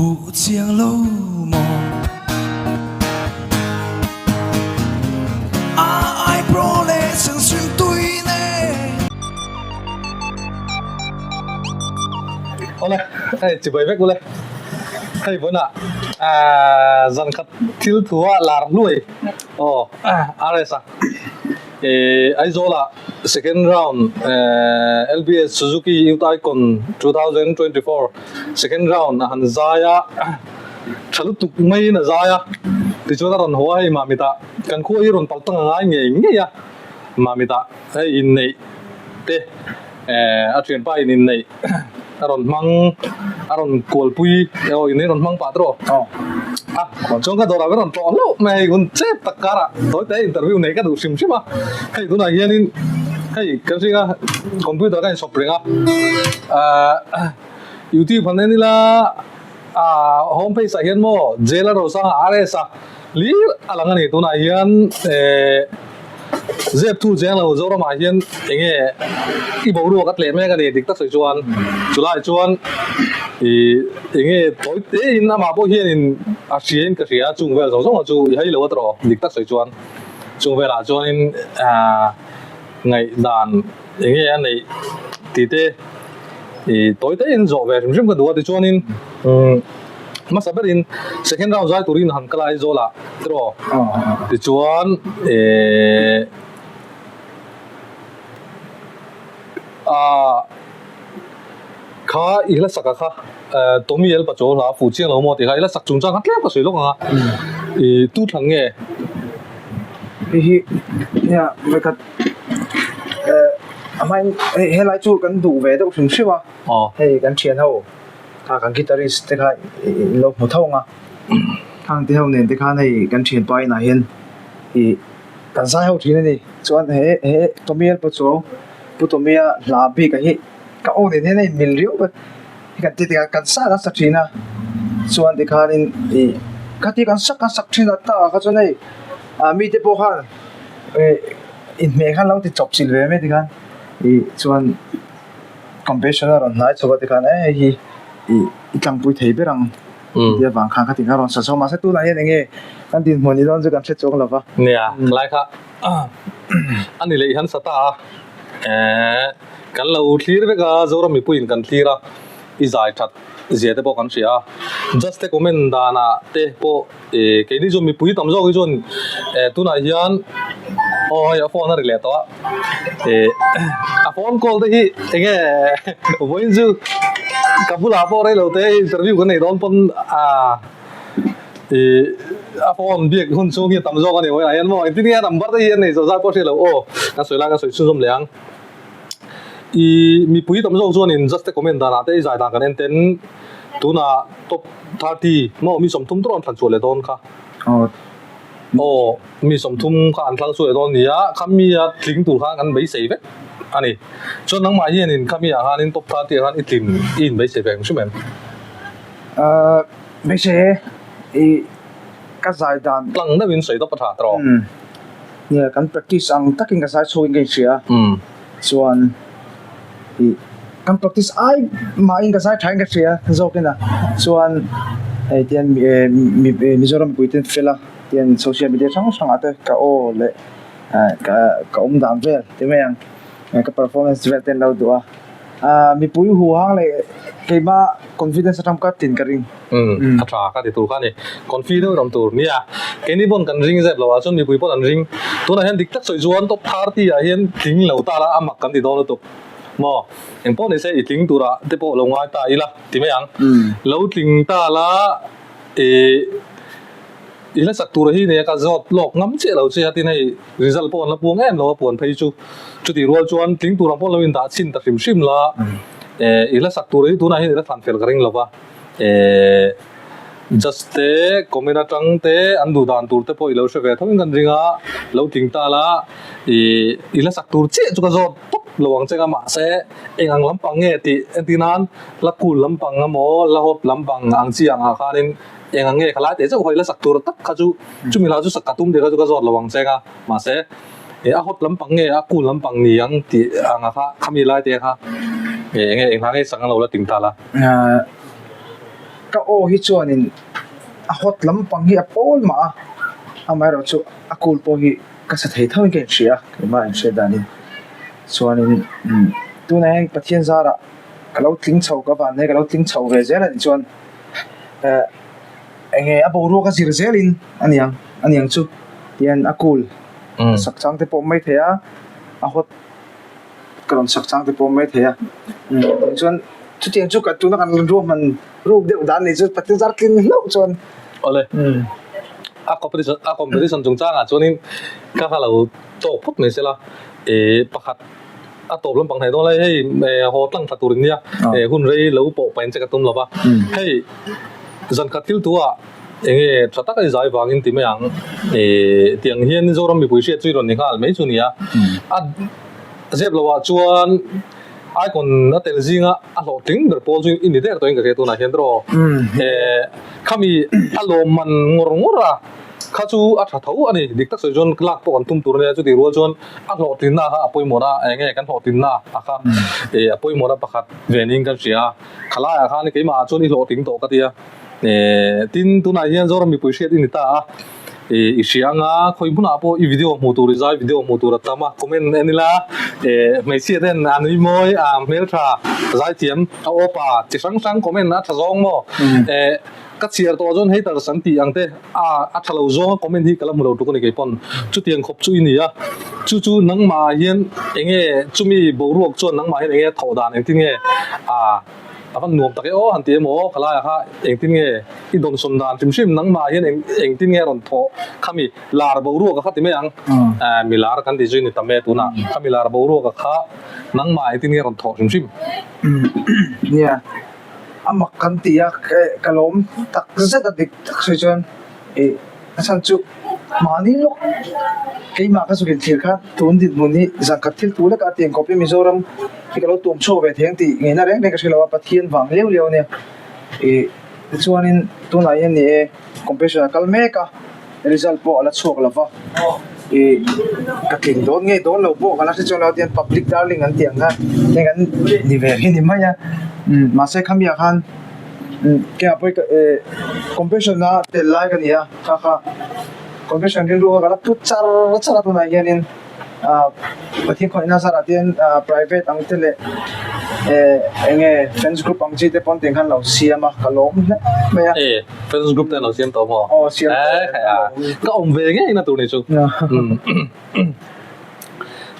Fuh chiang lo maw? A eyebrow leh chhang tui nen. Awle, hei chibai vek ule. Hei vawnah zan khat thil thu a lar hluai aw RS a. Aizawlah second round LBS Suzuki Youth Icon 2024 second round a han zai a, tha lutuk maiin a zai a, tichuan a rawn haw a hei Mamitah kan khua hi rawn pal tang a ngai ngei ngei a, Mamitah hei inneih te a thianpa in inneih a rawn hmang a rawn kualpui aw inneih a rawn hmang pah tawh a chuan ka dawrah ka rawn tlawh hlauh mai hei hun chep tak karah tawi te interview neih ka duh hrim hrim a hei tunah hianin hei kan hring a computer ka insawp reng a ahh youtube han en ila ah home page ah hian maw jail a rosanga RS a lir a lang a ni tunah hian ehh. Zep thu cheng lo Zoramah hian eng nge i boruak a tleh mek a ni dik tak sawi chuan chulai chuan ih eng nge tawi te in amah pawh hianin a hria in ka hria chung vel zawng zawng chu i hai lo a tawh dik tak sawi chuan chung velah chuanin ah ngaihdan eng nge a neih tih te ih tawi te in zawh ve hrim hrim ka duh a tichuanin umm. Hmasa berin second round zai turin han kal a Aizawl ah tiraw tichuan ehh ah kha i hla sak a kha Tommy El Pacho hla fuh chiang lo maw tih kha i hla sak chungchang kha tlem ka sawi lawk ang a ih tu thlang nge? Hei hi nia vawikhat eh a hmain hei helai chu kan duh ve deuh hrim hrim a hei kan thian ho. Kha kan guitarist te kha in lo hmu tho ang a, khang te ho nen te khan hei kan thianpa inah hian ih kan zai ho thin a ni. Chuan he he Tommy Alpachuau Pu Tommy-a hla bik ah hi ka aw nen hian a inmil riau vek hi kan ti tikah kan sa kan sa thin a, chuan tikhanin ih khati kan sak kan sak thin a takah kha chuan hei ah mite pawh khan ih inhmeh khan lo ti chawp chilh ve mai tikhan ih chuan. Competition a rawn hnai chho a tikhan e hei hi ih i tlangpui thei ber ang tih avang khan kha tin a rawn sa chho mahse tunah hian enge kan dinhmun ni dawn chu kan hre chuang lo va. Nia khalai kha a ni leh i han sa ta a eh kan lo thlir vek a Zoram mipuiin kan thlir a i zai that zia te pawh kan hria a just te comment danah te pawh Ih keini chu mipui tam zawk hi chuan eh tunah hian aw hei a phone a ri leh tawh a ih a phone call te hi eng nge vawiin chu ka bulah pawh rei lo te interview kan nei dawn pawn ah ih a phone biak hun chhung hi a tam zawk a ni vawiinah hian maw engtin nge a number te hi a nei zawh zat pawh hriat loh aw kan sawi lai kan sawi chhunzawm leh ang ih mipui tam zawk chuanin just te comment danah te i zai dan kan en ten tunah top. 30 maw mi 30 tur an thlan chhuah leh dawn kha. Aw mi 30 kha an thlang chhuah leh dawn nia kha mi a tling tur khan kan beisei vek a ni. Chuan nangmah hianin kha mi ah khanin top 30 ah khan i tlin i inbeisei ve ang hrim em? Ahh beisei e i ka zai dan. Tlang deuhin sawi tawp a tha tawh. Nia kan practice ang takin ka zai chhuakin ka inhria a chuan i kan practice ai mahin ka zai thain ka hria zawkin a chuan hei tian Mizoram mipui ten fel a tian social media hrang hrangah te ka aw leh ka ka awm dan vel ti mai ang ka performance vel te an lo duh a ah mipui huhang leh keimah confidence atang ka tin ka ring. Umm a tha ka ti tur kha a ni confidence awm tur nia keini pawn kan ring zep lo ah chuan mipui pawn an ring tunah hian dik tak sawi chuan top 30 ah hian tling lo ta la a mak kan ti dawn lutuk. Maw? Eng pawh ni se i tling turah te pawh lo ngai ta ila ti mai ang. Lo tling ta la ih i hla sak tur hi nia ka zawt lawk ngam chiah lo che a tin hei result pawh an la puang em lo a puan phei chu. Chutih rual chuan tling tur ang pawh lo indah chhin ta hrim hrim la eh i hla sak tur hi tunah hian i la thlan fel ka ring lo va eh Just te comment atang te an duh dan tur te pawh i lo hre ve tho in kan ring a lo tling ta la ih i hla sak tur chiah chu ka zawt tawp lo ang che nga mahse eng ang lampang nge tih entir nan la cool lampang emaw la hot lampang ang chi ang ah khanin eng ang nge khalai teh chauh hawi la sak tur tak kha chu chumi hla chu sak ka tum tih kha chu ka zawt lo ang che nga mahse ih a hot lampang nge a cool lampang ni ang tih ang ah kha khami lai te kha eng nge eng hla nge sak ang lo la ting ta la. ka aw hi chuanin a hot lampang hi a pawl mah a, amaherawhchu a cool pawh hi ka sa thei tho in ka inhria a, keimah inhriat danin chuanin tunah hian Pathian zarah ka lo tling chho ka van nei ka lo tling chho ve zel a nih chuan eh eng nge a boruak a zir zelin a niang a niang chu tihian a cool ka sak chang te pawh mai thei a a hot. Ka rawn sak chang te pawh mai thei a, chuan chutiang chu ka tuna kan ruahman ruk deuh dan ni chu Pathian zar tling hlauh chuan. Awle, a competition a competition chungchangah chuanin ka hla lo tawk phawt mai sela, eh pakhat a tawp lampang hnaih dawn lai hei haw tlang thla tur in nia, eh hun rei lo pawh pahin che ka tum lo va, hei zan khat thil thu ah eng nge tha taka i zai vangin ti mai ang, eh tiang hian Zoram mipui hriat chu i rawn ni nghal mai chu nia, a. Zep lo ah chuan icon a tel zinga a hlawhtling ber pawl chu i ni der tawhin ka hria tunah hian tawh eh khami a lawmman ngawr ngawr a kha chu a tha tho a ni dik tak sawi chuan lak pawh kan tum tur a nia chutih rual chuan a hlawhtlinna kha a pawimawhna eng nge kan hlawhtlinna a kha eh a pawimawhna pakhat ve niin kan hria a khalaiah khan keimah ah chuan i hlawhtling tawh ka tia eh tin tunah hian Zoram mipui hriat i ni ta a. I hria anga khawi hmunah pawh i video hmuh tur i zai video hmuh tur a tam a comment en ila eh hmeichhia ten a nui mawi a hmeltha zaithiam a aw pa chi hrang hrang comment a tha zawng maw eh ka chhiar tawh chuan haters an tih ang te a a tha lo zawng a comment hi ka la hmu lo tuk a ni kei pawn chutiang khawp chu i ni a chu chu nangmah ah hian enge chumi boruak chuan nangmah hian enge thawh dan engtin nge a A van nuam tak e aw han ti em aw, ka laiah kha engtin nge i dawnsawn dan hrim hrim nangmah hian eng engtin nge a rawn thawh khami lar boruak a kha ti mai ang, mi lar kan ti zui ni tam e tunah khami lar boruak a kha nangmah engtin nge a rawn thawh hrim hrim. Nia, a mak kan ti a, ka lawm tak zet a dik tak sawi chuan ih a chhan chu mahni lawk keimah ka zuk inthlir khan tun dinhmun hi zan khat thil tu leka a tiang kawp hi Mizoram hi ka lo tuam chhuak ve thei ang tih ngeina reng reng ka hre lo a, Pathian vang liau liau a nia. Ih tichuanin tunah hian ni e competition a kal mek a, result pawh a la chhuak lo va, ih ka tling dawn ngei dawn lo pawh ka la hre chuang lo a tihian public darling an tih ang kha heng an ni ve hi ni mai a, mahse khamiah khan keimah pawh hi eh competition a tel lai ka ni a, kha kha competition rilru kha ka la put char char a tunah hianin. Pathian khawihna zarah te hian private ang te leh eh eng nge fans group ang chi te pawn tiang khan lo siam a ka lawm hle mai a. E fans group te an lo siam tawh maw? Aw siam tawh e ka ka awm ve ngei na tur ni chu.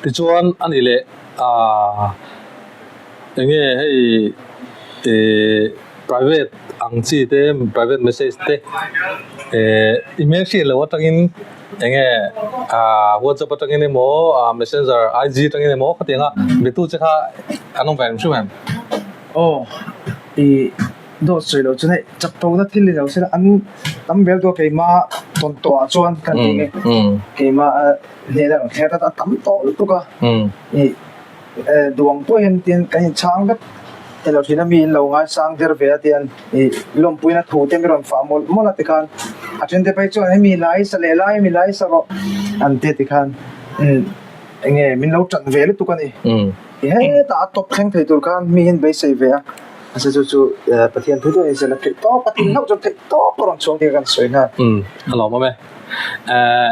Tichuan a ni leh ah eng nge hei eh private ang chi te private message te eh i hmelhriat loh atangin Eng nge ah WhatsApp atangin emaw ah Messenger IG atangin emaw khatiang a betu che kha an awm ve em hrim em? Aw i dawt sawi loh chuan hei chak to na thil ni lo sela an tam vel tawh keimah tawn tawh ah chuan ka ti nge keimah hnena rawn thler a tam tawh lutuk a i Duang pawh hian tian kan inchhang vek elo thin a, mi in lo ngaisang der ve a tian ih lawmpuina thu te mi rawn fah mawlh mawlh a tikhan a then te phei chuan hemi lai sa leh lai hemi lai sa rawh an ti a tikhan umm eng nge min lo tan ve lutuk a ni. Hetah a tawp thleng thei tur khan mi hian beisei ve a, mahse chu chu Pathian thu duh a ni zela theih tawp a tin hlauh chuan theih tawp a rawn chhuang tih kha kan sawi nghal. Umm a lawm awm e.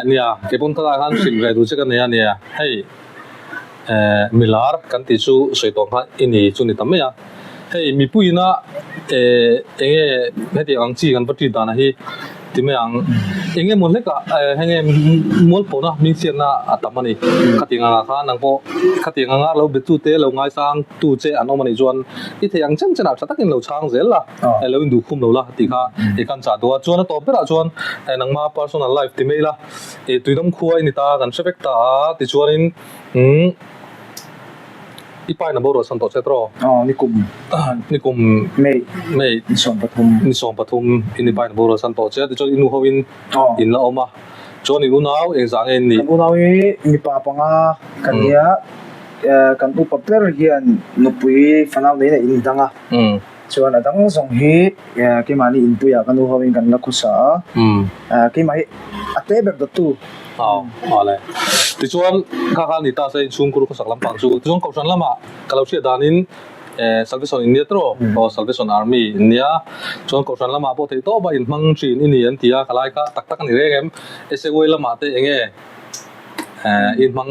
Nia keipawn khalai khan hrilh ve duh che ka nei a nia hei. Eh milar kan tih chu sawi tawh kha i ni chu ni ta mai a, hei mipuiina eh eng nge hetiang ang chi kan va treat dan hi ti mai ang, eng emaw hlekah eh heng nge mualpawhna hmingchhiatna a tam a ni, khatiang angah khan nang pawh khatiang anga lo be tu te lo ngaisang tu che an awm a nih chuan i theih ang chen chenah tha takin lo chhang zel la, lo induh khum lo la tih kha i kan chah duh a, chuan a tawp berah chuan nangma personal life ti mai la. Ih tuidam khua i ni ta kan hre vek ta a tichuanin umm i pa in a boruah chhan tawh che tawh aw nikum nikum May May ni 13 ni 13 in i pa in a boruah chhan tawh che tichuan i nu ho in in la awm a chuan i unau engzah nge in nih kan unau hi mipa panga kan nia kan upa ber hian nupui fanau nei na in dang a Chuan a dang zawng hi keimahni inpuiah ka nu hoin kan la khusa a, keimah hi a te ber dawttu. Aw, aw le. Tichuan kha kha ni ta se inchhungkur khawsak lampang chu. Tichuan kohhran lamah ka lo hriat danin Salvation in nia tawh aw Salvation Army in nia chuan kohhran lamah pawh theih tawp a inhmang thin i ni an ti a ka lai kha tak tak a ni reng em SAY lamah te eng nge inhmang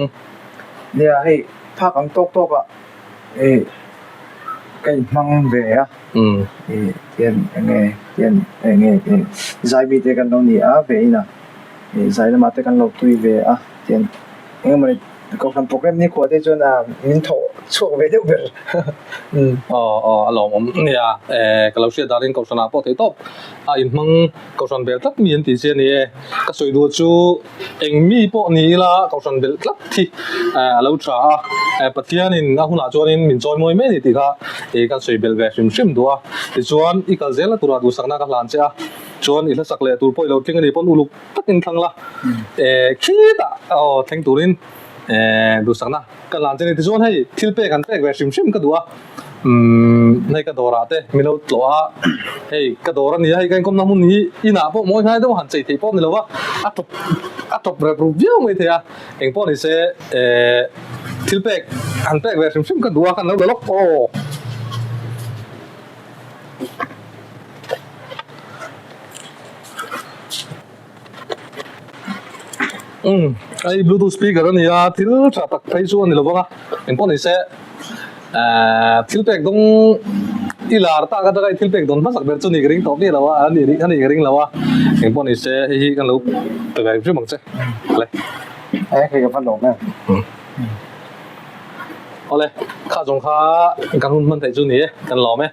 Nia hei phak ang tawk tawk ah ka inhmang ve a tian eng nge tian eng nge zai mi te kan lo ni a ve in a zai lamah te kan lo tui ve a tian eng emawni Kohhran program ni khuah te chuan min thawh chhuak ve deuh ber. Aw aw a lawmawm nia eh ka lo hriat danin kohhran ah pawh theih tawp a inhmang kohhran bel tlat mi an tih chi a ni e. Ka sawi duh chu eng mi pawh ni ila kohhran bel tlat hi a lo tha a, Pathianin a hunah chuanin min chawimawi mai a ni tih kha ih kan sawi belh ve hrim hrim duh a. Tichuan i kal zel na turah duhsakna ka hlan che a, chuan i hlasak leh tur pawh i lo tling a nih pawn uluk takin thlang la eh khitah aw thleng turin eh duhsakna ka hlan che ni tichuan hei thil pek an pek ve hrim hrim ka duh a umm hei ka dawrah te min lo tlawh a hei ka dawr a ni a hei ka inkawmna hmun hi inah pawh mawi hnai deuh han chei theih pawh ni lo va a tawp a tawp rep rup viau mai thei a eng pawh ni se eh thil pek han pek ve hrim hrim ka duh a kan lo la lawk aw. Umm hei bluetooth speaker a ni a thil tha tak phei chu a ni lo vang a engpawh ni se ehh thil pek dawng i lar tak atanga i thil pek dawn hmasak ber chu ni ka ring tawh miah lo a a ni a nih ka ring lo a engpawh ni se hei hi kan lo pe ve hrim ang che le. Hei ka va lawm em. Awle kha zawng kha kan hun hman theih chu ni e kan lawm e.